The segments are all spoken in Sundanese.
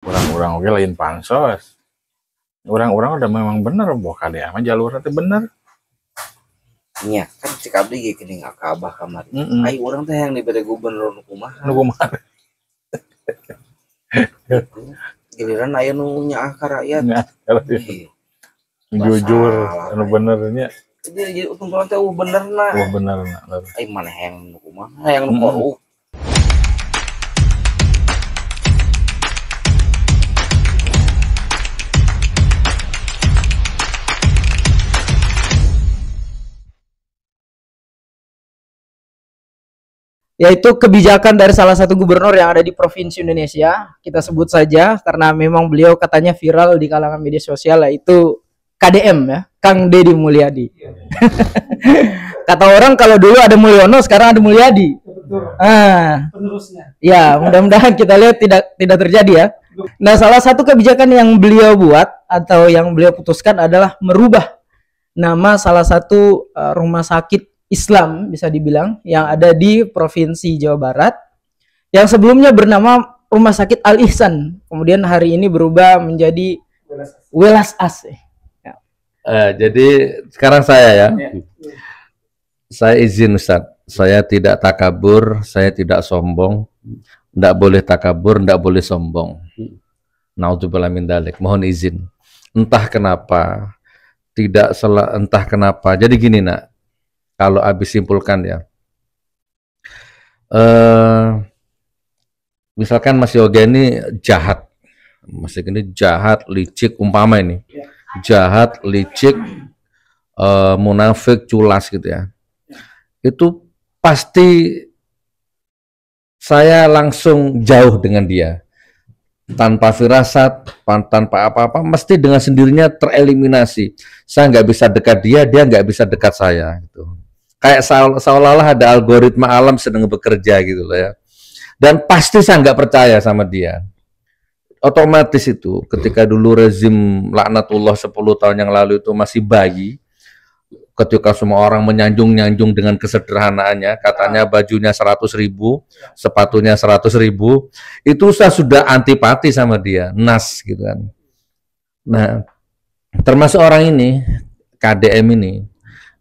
Orang-orang oge lain pansos. Orang-orang udah memang bener bahwa KDM mah jalurna teh bener. Nya kan cek abdi ge geuning ka Abah kamari. Ai urang teh yang dibere gubernur nu kumaha? Nu kumaha? Giliran aya nu nyaah ka rakyat. Jujur, anu benernya. Jadi untung teh benerna. Oh benerna. Ai maneh yang nu kumaha, yang nu korup. Yaitu kebijakan dari salah satu gubernur yang ada di provinsi Indonesia, kita sebut saja karena memang beliau katanya viral di kalangan media sosial, yaitu KDM ya, Kang Dedi Mulyadi. Kata orang kalau dulu ada Mulyono, sekarang ada Mulyadi. Betul. Ah, penerusnya. Ya, mudah-mudahan kita lihat tidak terjadi ya. Nah, salah satu kebijakan yang beliau buat atau yang beliau putuskan adalah merubah nama salah satu rumah sakit Islam bisa dibilang yang ada di Provinsi Jawa Barat yang sebelumnya bernama Rumah Sakit Al Ihsan, kemudian hari ini berubah menjadi Welas Asih. Ya. Jadi sekarang saya ya, saya izin Ustaz, saya tidak takabur, saya tidak sombong, tidak boleh takabur, tidak boleh sombong. Naudzubillah min dzalik, mohon izin. Entah kenapa, entah kenapa. Jadi gini nak. Kalau habis simpulkan ya, misalkan Mas Yoga ini jahat, Mas Yoga ini jahat, licik, umpama ini, jahat, licik, munafik, culas gitu ya, itu pasti saya langsung jauh dengan dia, tanpa firasat, tanpa apa-apa, mesti dengan sendirinya tereliminasi. Saya nggak bisa dekat dia, dia nggak bisa dekat saya gitu. Kayak seolah-olah ada algoritma alam sedang bekerja gitu loh ya. Dan pasti saya nggak percaya sama dia. Otomatis itu ketika dulu rezim laknatullah 10 tahun yang lalu itu masih bayi, ketika semua orang menyanjung-nyanjung dengan kesederhanaannya, katanya bajunya 100.000, sepatunya 100.000, itu saya sudah antipati sama dia, nas gitu kan. Nah, termasuk orang ini, KDM ini,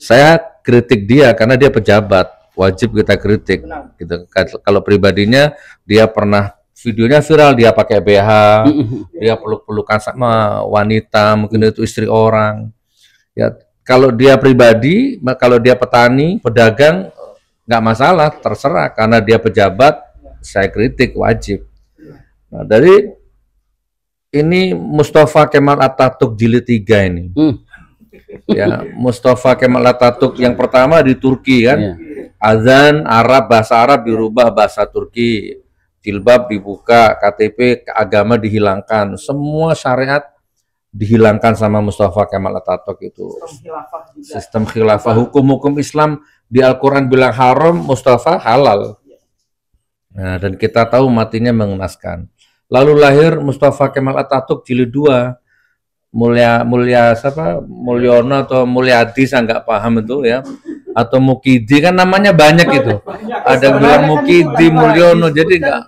saya kritik dia karena dia pejabat, wajib kita kritik. Gitu. Kalau pribadinya dia pernah videonya viral, dia pakai BH, dia peluk-pelukan sama wanita, mungkin itu istri orang. Ya, kalau dia pribadi, kalau dia petani, pedagang, nggak masalah, terserah. Karena dia pejabat, saya kritik wajib. Nah, dari ini Mustafa Kemal Atatürk jilid 3 ini. Ya, Mustafa Kemal Atatürk yang pertama di Turki kan, azan Arab, bahasa Arab dirubah bahasa Turki, jilbab dibuka, KTP agama dihilangkan, semua syariat dihilangkan sama Mustafa Kemal Atatürk itu. Sistem khilafah, hukum-hukum Islam di Al-Quran bilang haram, Mustafa halal. Nah, dan kita tahu matinya mengenaskan. Lalu lahir Mustafa Kemal Atatürk jilid 2. Mulia siapa? Mulyono atau Mulyadi, saya nggak paham itu ya, atau Mukidi, kan namanya banyak itu. Ada bilang Mukidi, Mulyono, jadi nggak.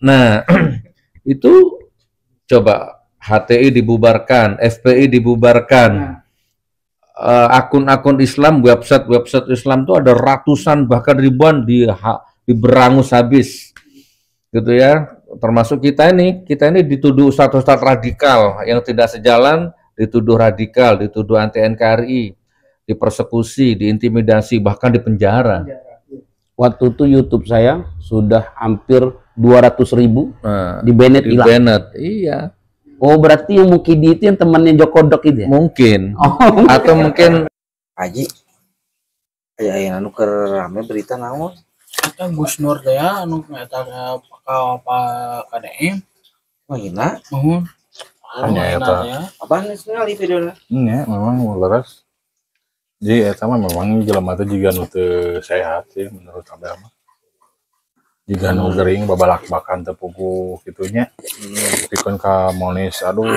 Nah, itu coba HTI dibubarkan, FPI dibubarkan, akun-akun Islam, website-website Islam itu ada ratusan bahkan ribuan diberangus habis, gitu ya. Termasuk kita ini dituduh ustadz-ustadz radikal yang tidak sejalan, dituduh radikal, dituduh anti NKRI, dipersekusi, diintimidasi, bahkan dipenjara. Waktu itu YouTube saya sudah hampir 200.000, nah, di banned hilang. Di-banned, iya. Oh, berarti yang Mukidi itu yang temannya Joko Dok itu ya? Mungkin. Oh. Atau mungkin Haji, aya anu keur rame berita naon? Eta Gus Nur teh ya, anu eta ka KDM. Oh, hina? Nuhun. Hanya eta. Apaan ningali videona? Nya, memang leres. Jadi eta mah memang jelema teh jiga nu teu sehat sih menurut abah mah. Jiga nu gering babalak-bakan teu puguh kitu nya. Nepikeun ka monis, aduh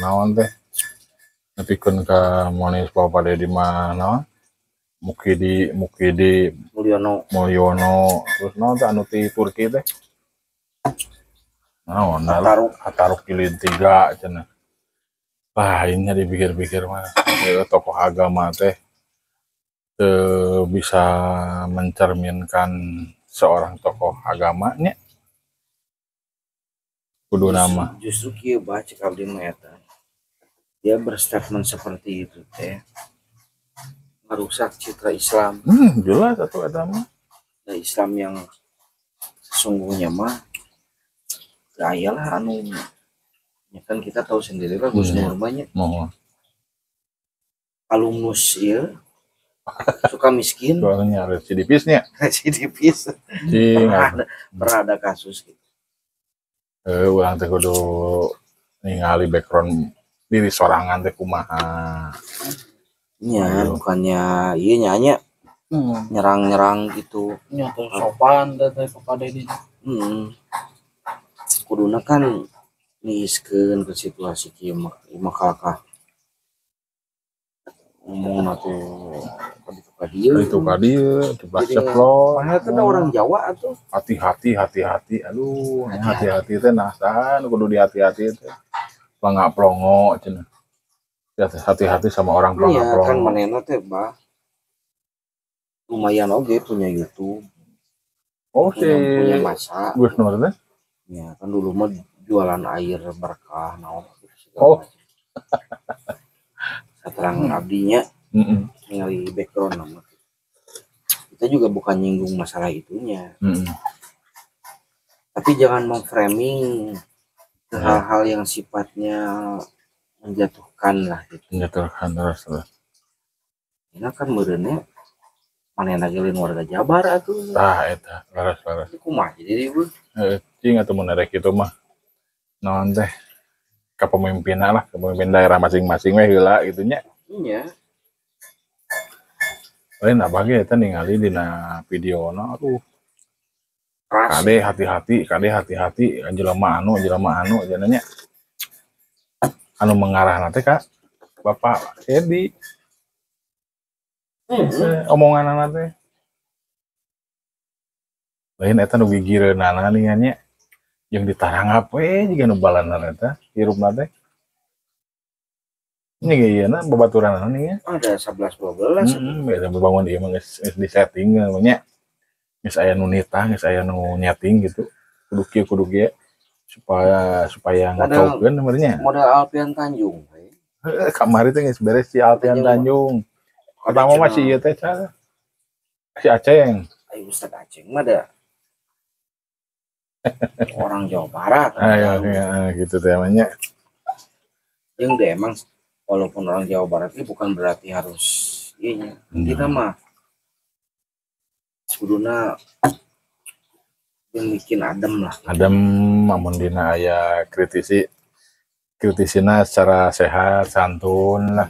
naon teh. Nepikeun ka monis Bapak Dedi mah naon? Mukidi Mulyono, terus naon teh anu ti Turki teh. Naon Ataruk. Ataruk jilid 3 cenah. Lainnya dipikir-pikir mah tokoh agama teh teu bisa mencerminkan seorang tokoh agamanya kudu nama Justru kieu, bah, cek abdi mah eta. Dia berstatement seperti itu teh merusak citra Islam. Jelas atuh eta mah. Nah, Islam yang sesungguhnya mah gaya lah anu ya kan kita tahu sendiri lah Gus Nur mah nya. Mohon. Alumnus ieu Sukamiskin. Soalnya residivisnya. Residivis. Cing. Pernah ada kasus gitu. Urang teh kudu ningali background diri sorangan teh kumaha. Nya. Ayo. Bukannya iya nyanya nyerang-nyerang gitu. Nya teu sopan teh teh kepada ini. Kuduna kan niiskeun ke situasi kieu mah mah kalakah ngomong teh ka ditu ka dieu. Itu ka dieu, jeblak Jadi, ceplok. Padahal kan orang Jawa atuh. Hati-hati, hati-hati. Aduh, hati-hati teh nah saha nu kudu dihati-hati teh? Plangak plongo cenah. Hati-hati sama orang Iya plangak kan plongo. Manehna teh, bah, lumayan oge punya YouTube, Oh, si punya masa. Gus Nur teh. Ya kan dulu mah jualan air berkah naon gitu segala macam. Saterang abdinya ningali background nama. Kita juga bukan nyinggung masalah itunya, tapi jangan memframing ke hal-hal yang sifatnya menjatuhkan lah gitu. Menjatuhkan terus terus. Ini kan meureunnya manehna ge lain warga Jabar atuh. Tah eta, leres leres. Itu kumaha jadi ieu? Cing atuh mun erek kitu mah. Naon teh? Kepemimpinan lah, kepemimpinan daerah masing-masing we heula gitu nya. Iya. Lain abah ge eta ningali dina videona, aduh. Keras. Kade hati-hati, kade hati-hati, jelema anu, jelema anu cenah nya. Anu mengarah teh ka Bapak Edi. Omonganana teh. Lain eta nu gigireunana nya nya. Jeung ditaranggap we jiga nu balandar eta hirupna teh. Ini ge ieu na babaturanana nih ya. Ada 11 12. Heeh, beda bangun ieu mah geus geus di-setting nya. Geus aya nu nitah, geus aya nu nyeting gitu. Kudu kieu, kudu kieu supaya supaya ngacaukeun sebenarnya. Model Alfian Tanjung we. Heuh, kamari teh geus beres si Alfian Tanjung. Pertama mah si ieu teh saha? Si Aceng. Ayo Ustaz Aceng mah ada orang Jawa Barat. Ayo, ya, gitu teh namanya. Yang deh emang walaupun orang Jawa Barat ini bukan berarti harus iya kita mah kuduna yang bikin adem lah. Adem amun dina aya kritisi, kritisina secara sehat, santun lah.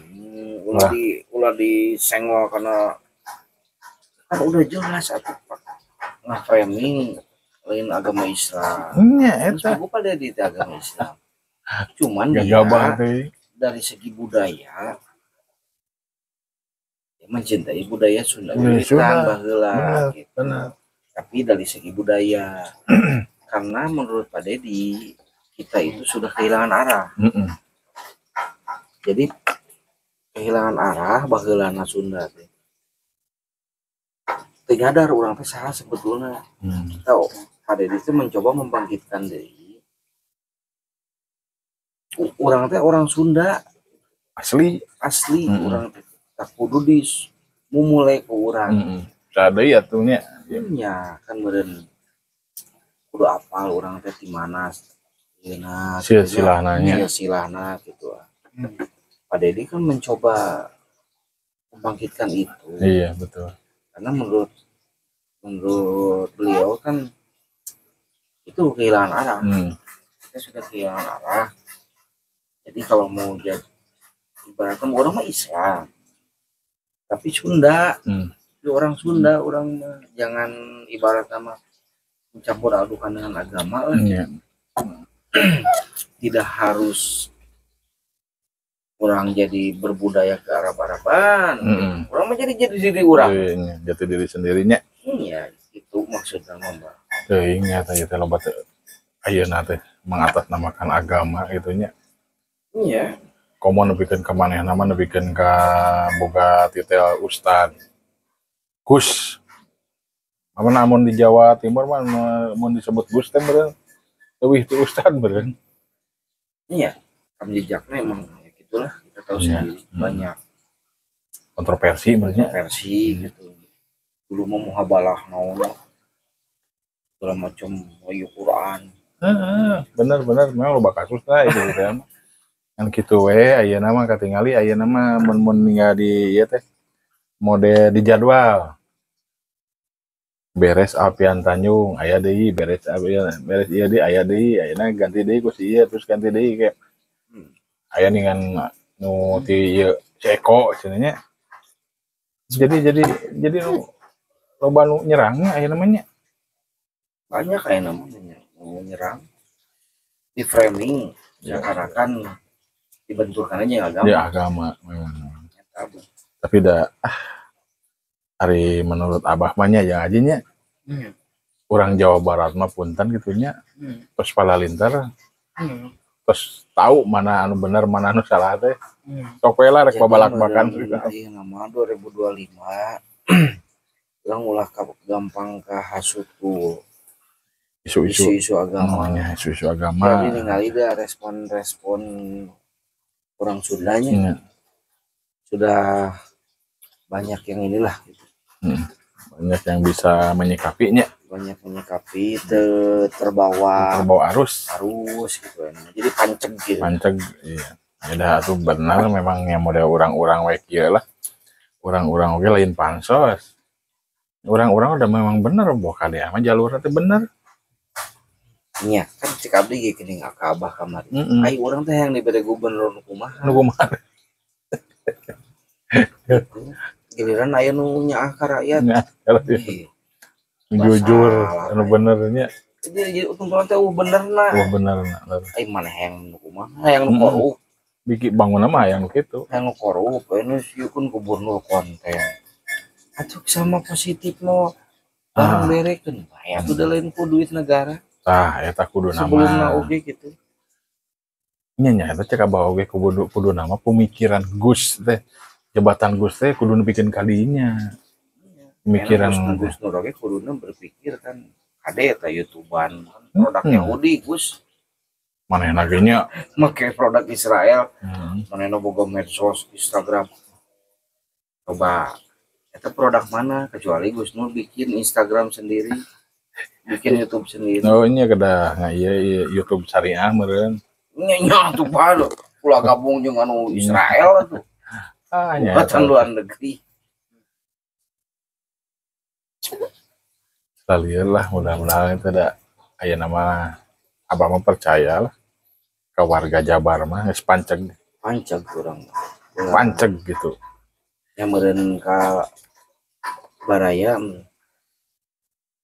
Ulah disenggol karena kan udah jelas atuh, Pak, nge-framing lain agama Islam. Nya Terus eta. aku pada di agama Islam. Cuman dia Gagabah teh. Dari segi budaya dia mencintai budaya Sunda Budaya Wiwitan Sunda. baheula Bener, gitu. bener. Tapi dari segi budaya karena menurut Pak Dedi kita itu sudah kehilangan arah. Jadi kehilangan arah baheulana Sunda teh. Teu nyadar urang teh saha sebetulnya. Tahu Pak Dedi itu mencoba membangkitkan diri. Urang teh orang Sunda Asli. Asli urang teh tak kudu di mumule ke urang. Sadeui atuh nya. Nya kan meureun kudu apal urang teh di mana ieuna. Silsilahna nya. Silsilahna gitu. Pak Dedi kan mencoba membangkitkan itu Iya, betul. Karena menurut menurut beliau kan itu kehilangan arah. Kita sudah kehilangan arah, jadi kalau mau jadi ibaratnya orang mah Islam tapi Sunda. Jadi orang Sunda orang mah jangan ibaratnya mah mencampur adukan dengan agama lah. Tidak harus orang jadi berbudaya ke Arab-Araban. Orang mah jadi diri orang. Iya, nya, jati diri sendirinya. Iya, itu maksudnya mah, Mbak. Teuing nya teh teh loba teh ayeuna teh Mengatasnamakan agama gitu nya. Iya. Komo nepikeun ka manehna mah, nepikeun ka boga titel ustad. Gus. Apa namun di Jawa Timur mah mun disebut Gus teh meureun leuwih ti ustad meureun. Iya. Rekam jejaknya emang ya gitulah, kita tahu sendiri banyak kontroversi meureun nya. Versi gitu. Dulu mah muhabalah naon segala macam, ayo Quran. Heeh, bener-bener memang loba kasus lah itu gitu ya. Kan kitu we ayeuna mah katingali ayeuna mah mun mun ninggal di ieu teh mode di jadwal. Beres Alfian Tanjung, aya deui, beres Alfian, beres ieu deui, aya deui, ayeuna ganti deui ku si ieu, terus ganti deui kayak aya dengan nu ti ieu si Eko cenah nya. Jadi nu loba nu nyerang aya namanya. Banyak kayak namanya mau nyerang di framing seakan-akan dibenturkan aja agama. Ya agama memang. Tapi dah ah, ari menurut Abah mah nya yang aja nya. Orang Jawa Barat mah punten gitu nya. Terus palalinter. Terus tahu mana anu bener mana anu salah teh. Sok we lah rek babalak-bakan. Iya, nama 2025 urang ulah gampang kahasut ku isu-isu isu-isu agama. Namanya isu-isu agama. Jadi ningali dah respon-respon orang Sundanya sudah banyak yang inilah gitu. Banyak yang bisa menyikapinya. Banyak menyikapi terbawa terbawa arus. Arus gitu kan. Jadi panceg gitu. Panceg, iya. Ya dah itu benar memang yang model orang-orang we kieu lah. Orang-orang oge lain pansos. Orang-orang udah memang bener bahwa kade mah jalur teh bener. Iya, kan cek abdi ge geuning ka Abah kamari. Ai urang teh yang dibere gubernur nu kumaha? Nu kumaha? Giliran aya nu nyaah ka rakyat. Nyaah ka rakyat. Ih, jujur, masalah, anu bener nya. Jadi untung teh eueuh benerna. Eueuh benerna. Ai maneh yang nu kumaha, yang nu korup. Bikin bangun mah yang nu kitu. Yang nu korup, anu sieun gubernur konten. Atuh sama positif mau barang berekeun bae atuh da lain ku duit negara. Tah, eta kudu nama. Sebelumna oge gitu. Nya nya eta cek Abah oge kudu kudu nama pemikiran Gus teh. Jabatan Gus teh kudu nepikeun kadinya. Pemikiran Gus Nur oge kuduna berpikir kan kade eta YouTubean produk Yahudi Gus. Manehna ge nya make produk Israel. Manehna boga medsos, Instagram. Coba eta produk mana, kecuali Gus Nur bikin Instagram sendiri, bikin YouTube sendiri. Oh nya kedah nah, iya, iya YouTube syariah meureun. Nya nya tuh bae ulah gabung jeung anu Israel tuh. Ah nya. Buatan luar negeri. Salieur lah mudah-mudahan itu ada aya nama Abah mah percaya lah ke warga Jabar mah geus panceg. Panceg urang. Panceg gitu. Yang meureun ka baraya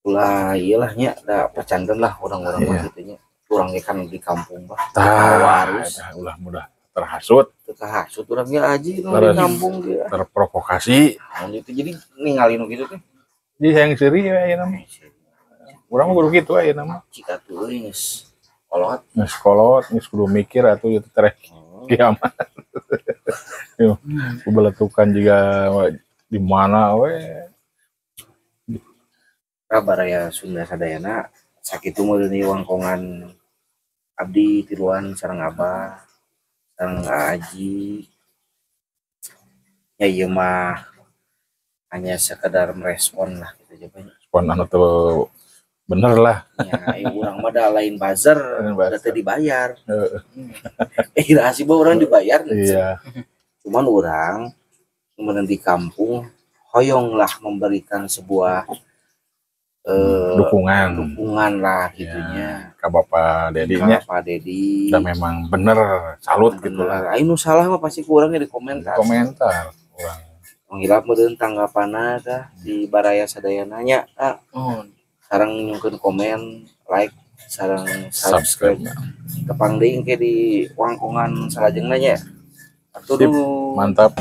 ulah iyalah nya da pacanten lah urang-urang mah kitu nya. Urang ge kan di kampung mah. Tah, arus. Ulah mudah terhasut. Teu kahasut urang ge aji nu di kampung ge. Terprovokasi. Nah, gitu jadi ningali nu kitu teh. Jadi hayang seuri we ayeuna mah. Urang mah kudu kitu ayeuna mah. Cik atuh euy geus kolot. Geus kolot, geus kudu mikir atuh ieu teh tereh kiamat. Yo, kubeletukan juga di mana we. Baraya Sunda sadayana sakitu meureun ieu wangkongan abdi tiluan sareng Abah sareng Aji ya, ieu mah hanya sekedar merespon lah gitu aja banyak. Respon anu teu bener lah. Ya, ieu urang mah da lain buzzer, Lain da buzzer. teu dibayar. Ira sih urang dibayar. Cuman urang kemudian di kampung hoyong lah memberikan sebuah Dukungan. Dukungan lah gitunya. Ka Bapak Dedi nya. Ka Pak Dedi. Da memang bener salut gitu lah. Ayo nu salah mah pasti kurangnya di komentar. Komentar urang. Menghilap meureun tanggapanna tah di baraya sadayana nya. Ah, Oh, sareng nyungkeun komen, like, sareng subscribe. Subscribe. Tepang deui engke di wangkongan salajengna nya. Atur Sip. nuhun. Mantap.